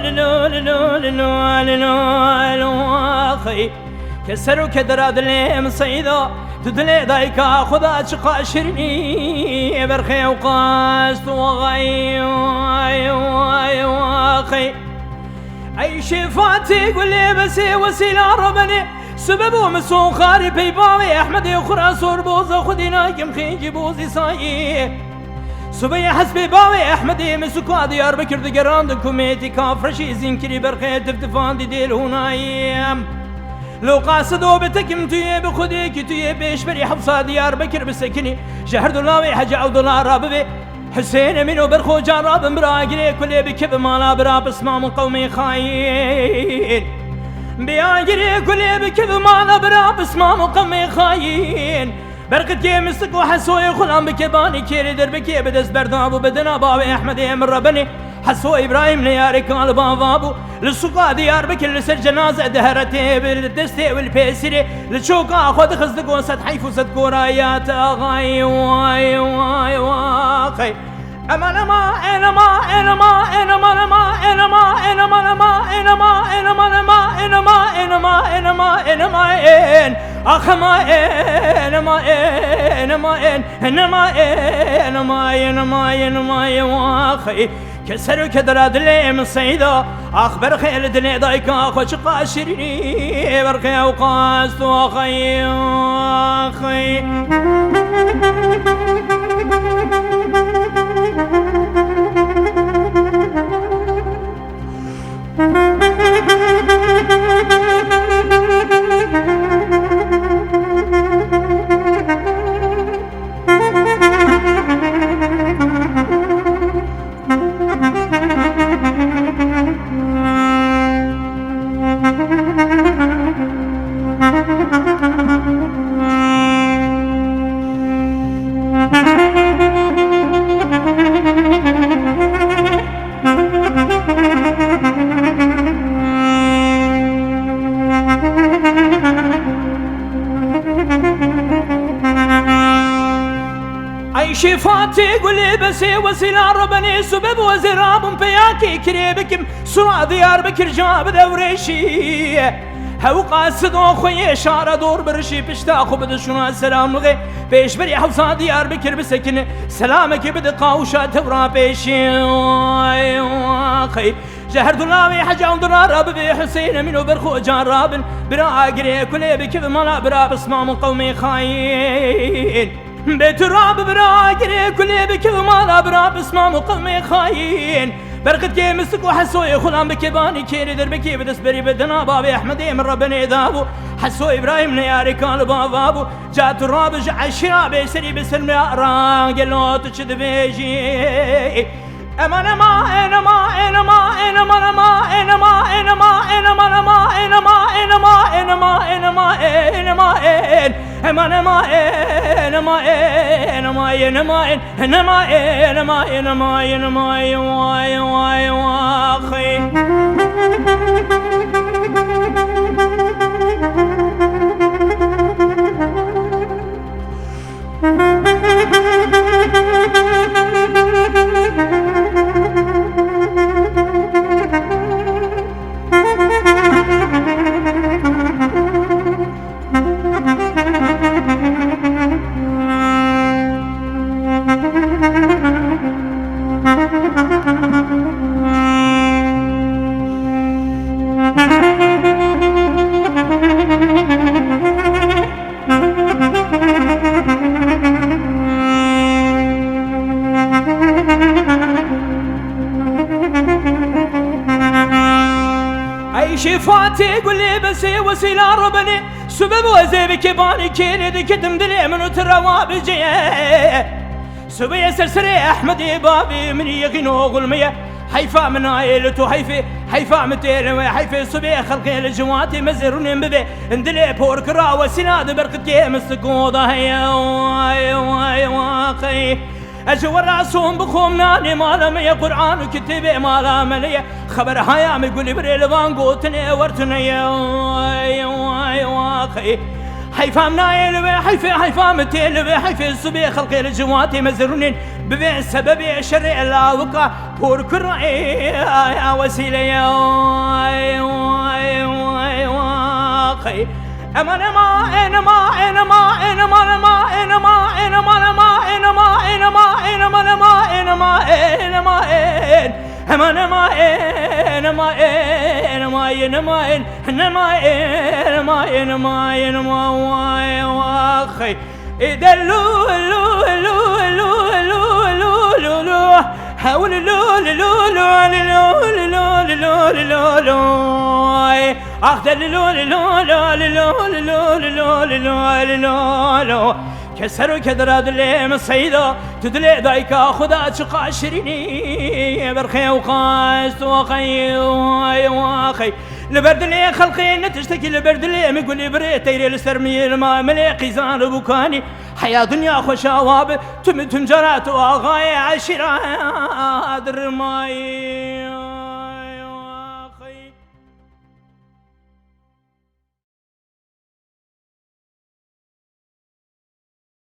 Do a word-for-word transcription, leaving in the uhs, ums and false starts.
Lilo, lilo, lilo, lilo, lilo, axê. Ke ser û ke dera dilê min Seyda, tu dilê dayika xwe da çiqa şirînî, berxê ew qas tu axê, axê. Ey şêfatê gulê besê wesîla rebenê, sibe bo min soxarî pey bavê Ehmedê xwe ra sor boza xwedî nakim xêncî bozî sayî. Subeyê hespê bavê Ehmedê min suka Diyarbekir digerandin ku mêtika freşî zînkirî berxê tiftifan dîdê li hûnayî. Lo qasido bi tekim tu yê bi xwedê kî tu yê pêşberî hewsa Diyarbekir bisekinî. Ji her du lawê Hecî Ewdula ra bibê Husên Emîn û Berxocan ra bin bira girê kulê bi kiv mala bira pismam û qewmê xayîn. Biya girê kulê bi kiv mala bira pismam û qewmê xayîn. Berqitkê mistik û Hesoyê xulam bi kebanî kêrê derbekê bi dest berdabû bi dina bavê Ehmedê min rebenê. Heso Îbrahîm neyarê kal bava bû. Li sûka Diyarbekir li ser cenaze diheretê bi destê wî li pêsirê. Li çoka xwe dixist digo sed heyf û sed koraya te axayî, way, way, waxey. Eman, ema, enema, enema, enema, enema, en. Ax, ema, en, ema, en, ema, en, enema, en, ema, en, ema, en, ema, en, waxey. Ke ser û ke dera dilê min Seyda, ax berxê li dilê dayika xwe çiqa şirînî, berxê ew qas tu axey, axey. Ey şêfatê gulê besê wesîla rebenê, sibe bi wezê rabûm peyakê kirê bikim, sura Diyarbekir ca bide û rêşî. Hew qasido xwe yê şara dor birişî, pişta xwe bide şûna selamlixê, pêşberî hewsa Diyarbekir bisekine, selamekê bide qawşa tewra pêşî. Ay, ay, ay. Ji her du lawê Hecî Ewdula ra bibê Husên Emîn û Berxocan rabin, bira agirê kulê bi kiv mala bira pismam û qewmê xayîn. Bê tu ra bi bira agirê kulê bi kiv mala bira pismam û qewmê xayîn. Berqitkê mistik û Hesoyê xulam bi kebanî kêrê derbekê bi dest berî bi dina bavê Ehmedê min rebenê dabû. Heso Îbrahîm neyarê kal bava bû. Ca tu rabin ji eşîra bêserî bi ser me ra gelo tu çi dibêjî? Eman, ema, enema, enema, enema, enema, en. Eman, ema, enema, enema, enema, en. Enema, enema, enema, enema, en, way, way, waxey. Ey şêfatê gulê besê wesîla rebenê, sibe bi wezê bi kebanî kêrê dikitim dilê min û tu rewa bicê. Subeyê ser serê Ehmedê bavê min yexîn oxul me ye. Heyfa min nayê li tu heyfê, heyfa min tê li wê heyfê. Subê xelqê li ciwatê me zerûnên bibe. Dilê porkira wesîla di berqitkê min sikoda heye. Way, way, waxey. Ez ji we ra som bixwim nanê mala me ye, Quran û kitêbê mala me ne ye. Xeber haya me gulî birê li van gotinê wer tune ye. Way, way, waxey. Heyfam nayê li wê heyfê, heyfa min tê li wê heyfê. Sibê xelqê li ciwatê me zirûnên Bibê sebebê şerê lawika porkirayê wesîleye. Eman ema enema enema enema enema enema enema enema enema enema enema enema en. Eman ema enema enema enema en. Enema enema enema enema vay vay. Ke sero ke dira dilê min seyda, tu dilê dayika xwe da çiqa şirînî berxê û qas tu waqey waqey. Li ber dilê xelqê ne tiştekî, li ber dilê min gulî birê teyrê li ser min yê li ma milê qîzan û bûkanî. Heya dinya xweşawa bi, tu min tuncara tu axayê eşîra dirmayî.